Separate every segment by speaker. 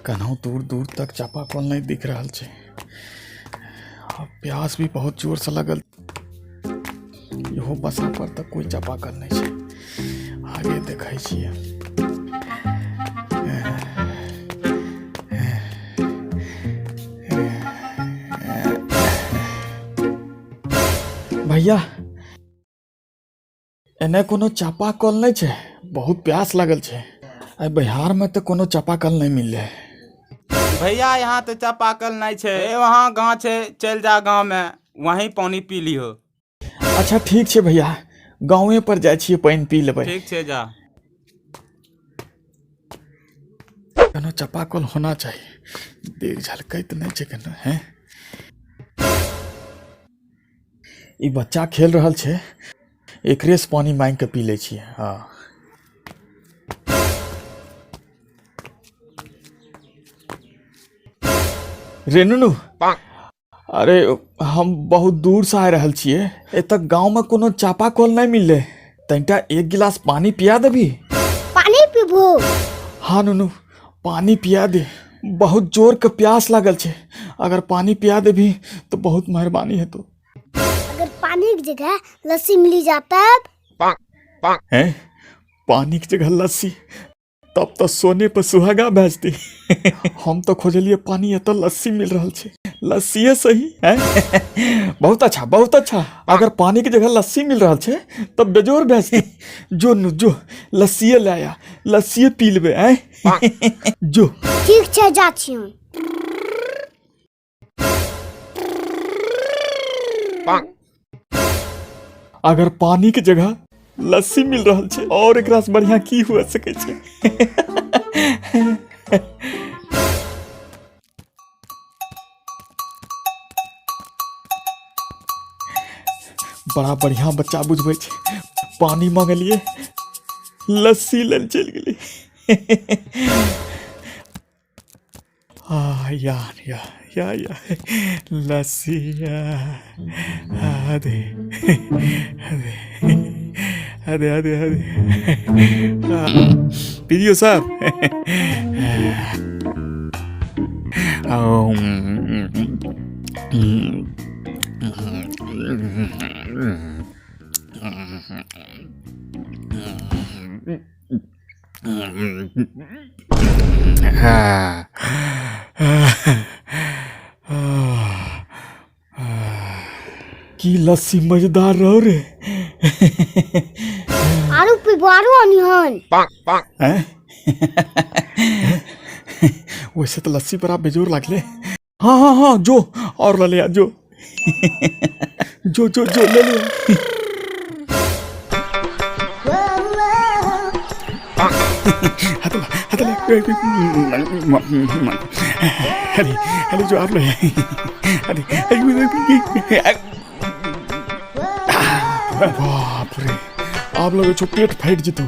Speaker 1: कन्हू दूर दूर तक चापाकल नहीं दिख रहल छै। आ प्यास भी बहुत जोर से लगल। इहो बसा पर तऽ कोई चापाकल नहीं छै। आगे देखै छियै। भैया, एने कोनो चापाकल नहीं छै, बहुत प्यास लागल छै। आइ बिहार में तऽ कोनो चापाकल नहीं मिलले।
Speaker 2: भैया, यहाँ तो चापाकल नहीं छै, ए वहाँ गाँव छै, चल जा गाँव में, वहीं पानी पी लिहो।
Speaker 1: अच्छा ठीक छै भैया, गाँवे पर जाइ छियै, पानि पी लेबै।
Speaker 2: ठीक छै, जा।
Speaker 1: कोनो चापाकल होना चाहिए। देख, झलकैत नहि छै केनो हैं। ई बच्चा खेल रहल छै, एकरे से पानी मांगि के पी लै छियै। हाँ रे नुनू, अरे हम बहुत दूर से आ रहल छियै, एतऽ गाँव में कोनो चापाकल नहि मिललै, तनिटा एक गिलास पानी पिया देबी?
Speaker 3: पानी पीबो?
Speaker 1: हाँ नुनू, पानी पिया दे, बहुत जोर के प्यास लागल छै। अगर पानी पिया देबी तो बहुत मेहरबानी हेतौ।
Speaker 3: अगर पानी के जगह लस्सी मिली जाता?
Speaker 1: हैं, पानी के जगह लस्सी? तब तो सोने पर सुहागा भए जेतै। हम तो खोजलिए पानी, एतऽ लस्सी मिल रहल छै, लस्सीए सही हैं। बहुत अच्छा, बहुत अच्छा। अगर पानी के जगह लस्सी मिल रहल छै तब बेजोर भए जेतै। जो नु जो, लस्सीए ले आया, लस्सीए पी लेबै। हैं, जो।
Speaker 3: ठीक छै, जा छियौन।
Speaker 1: अगर पानी के जगह लस्सी मिल रहल छै, और एकरा से बढ़िया की हुआ सकै छै? बड़ा बढ़िया बच्चा बुझबै छै। पानी मंगलिए, लस्सी लेल चलि गेली। आ यार, या या या, लस्सी अरे अरे अरे अरे अरे, पीजियो साहब। की लस्सी मजेदार रहो रे!
Speaker 3: आरू पीबो? आरू अनिहन?
Speaker 1: हैं? वैसे तो लस्सी बड़ा बेजोर लागले। हाँ हाँ हाँ, जो और ले ले आ, जो जो जो जो, ले ले। हाथ ला, हाथ ला। अरे अरे, जो आप ले। अरे अरे, बाप रे, आप लोग छो पेट फाटि जेतो।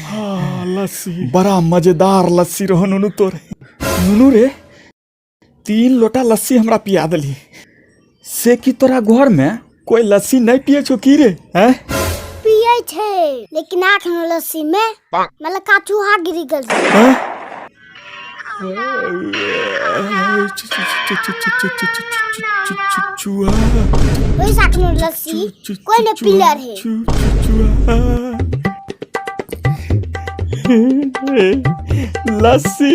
Speaker 1: हाँ, लस्सी बड़ा मजेदार लस्सी रहो नुनू तोर। नुनू रे, 3 लोटा लस्सी हमरा पिया देली, से की तोरा घर में कोई लस्सी नहीं पिए छो की रे? हैं?
Speaker 3: पिए छै, लेकिन आखनो लस्सी में मतलब का चूहा गिरी गेल छै।
Speaker 1: हैं? चूहा?
Speaker 3: ओहि से आखनो लस्सी कोई नहीं पीले रहे।
Speaker 1: चूहा, लस्सी।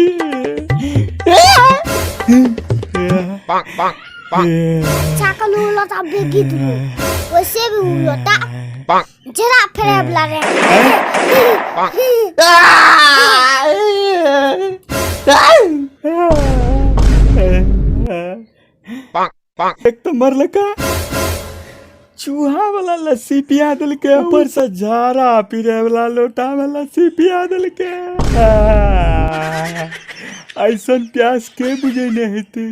Speaker 3: चाकल उ लोटा बेगी दिलो, वैसे भी उ लोटा जरा फेरे वाला रहे।
Speaker 1: एक तो मरलका, चूहा वाला लस्सी पिया देलकै, ऊपर से झाड़ा पीरे वाला लोटा में लस्सी पिया देलकै। ऐसन प्यास के बुझेने हेतै?